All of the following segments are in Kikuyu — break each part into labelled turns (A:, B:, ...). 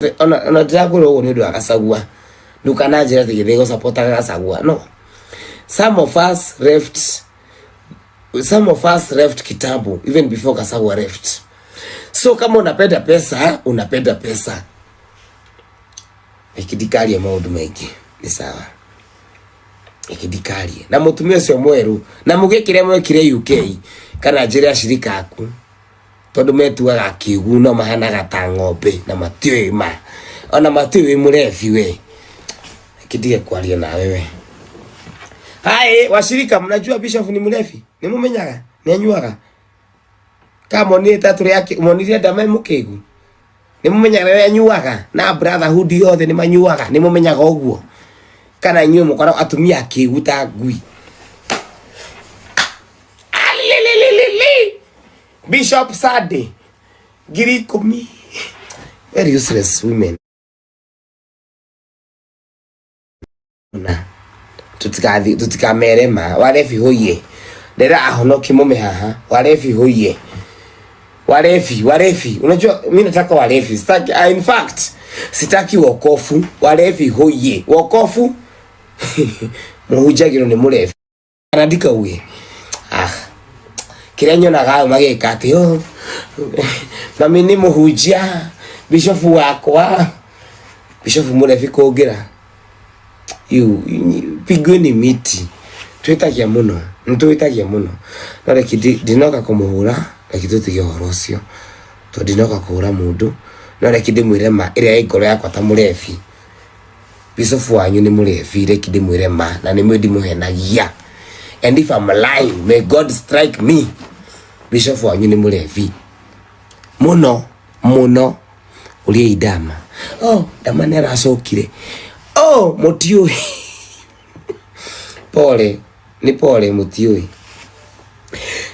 A: Ona ndirakwĩra ũguo nĩ ũndũ wa Gachagua, ndũkananjĩre atĩ githĩ gũcapotaga Gachagua. No some of us left, some of us left kitambo, even before Gachagua left. So kama unapenda pesa, unapenda pesa. Ikindikaria maũndũ maingĩ nĩ sawa, ikindikarie na mũtumia ũcio mwerũ na mũgĩkĩrĩa mwekire UK, kana njĩre acirika aku, tondu metuaga akiugu no mahanaga ta ng'ombe na matiũĩ ma ona matiũĩ wĩ mũrebi we. Kindige kwaria nawe we. Hai washirika, mnajua Bishop ni mrefi? Ni mumenyaga ni anyuaga ka monire ta turi aki monire ndama mukigu ni mumenyaga rĩrĩa anyuaga na brotherhood yothe ni manyuaga, ni mumenyaga ũguo kana inyuĩ mũkoragwo atumia akĩgu ta ngui. Alilililili. Bishop Sunday 10,000. Very useless women. Na tutikathi tutikamere ma warebi hoye ndera ahonoki mume haha warebi hoye warebi warebi. Unajua mimi nataka warebi, sitaki in fact sitaki wokofu. Warebi hoye wokofu muhunjagirwo ni murebi kana ndikauge ah kiria nyonaga hau magika ati, oh, mami ni muhunjia, bishofu wakwa, bishofu murebi kungira you pigweni miti. Twitagia muno, nitwitagia muno, no reke ndinoka kumuhura, reke tutige uhoro ucio to ndinoka kuhura mundu, no reke ndimwire ma ĩrĩa ĩ ngoro yakwa ta mũrebi. Bishofu wanyu nĩ mũrebi, reke ndimwire ma na nĩ mwĩ ndimũhenagia, and if I'm lying, may God strike me. Bishofu wanyu nĩ mũrebi mũno mũno. Ũriai ndama, oh, ndama nĩ aracokire. Oh, mũtiũĩ, pole nĩ pole, mũtiũĩ.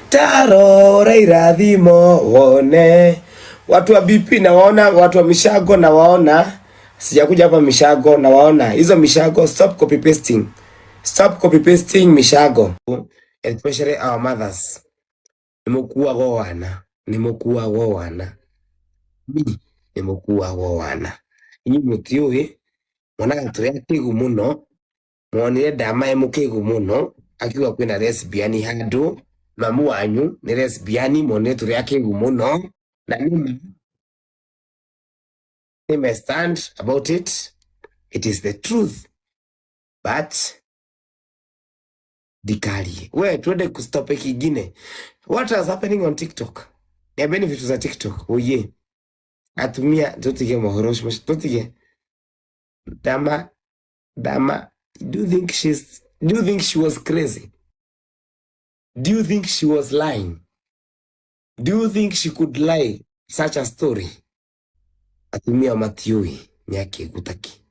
A: Tarora irathimo wone watu wa BP na waona watu wa mishago na waona, sijakuja hapa mishago na waona hizo mishago. Stop copy pasting, stop copy pasting mishago, especially our mothers. Nimukuagwo wana, nimukuagwo wana, nimukuagwo wana. Inyuĩ mũtiũĩ, mwonaga tũrĩ akĩgu mũno. Mwonire ndama e mũkĩgu mũno akiuga kwĩna lesbian handũ, mamu wanyu nĩ lesbian. Mwonire tũrĩ akĩgu mũno na nĩma nĩma stand about it, it is the truth, but ndikarie we. Twende topic ingine. What is happening on TikTok? Niambieni vitu za TikTok. Oye atumia, tutige mohoro ũcio, tutige dama dama. Do you think she was crazy? Do you think she was lying? Do you think she could lie such a story? Atumia matiũĩ nĩ akĩgu taki.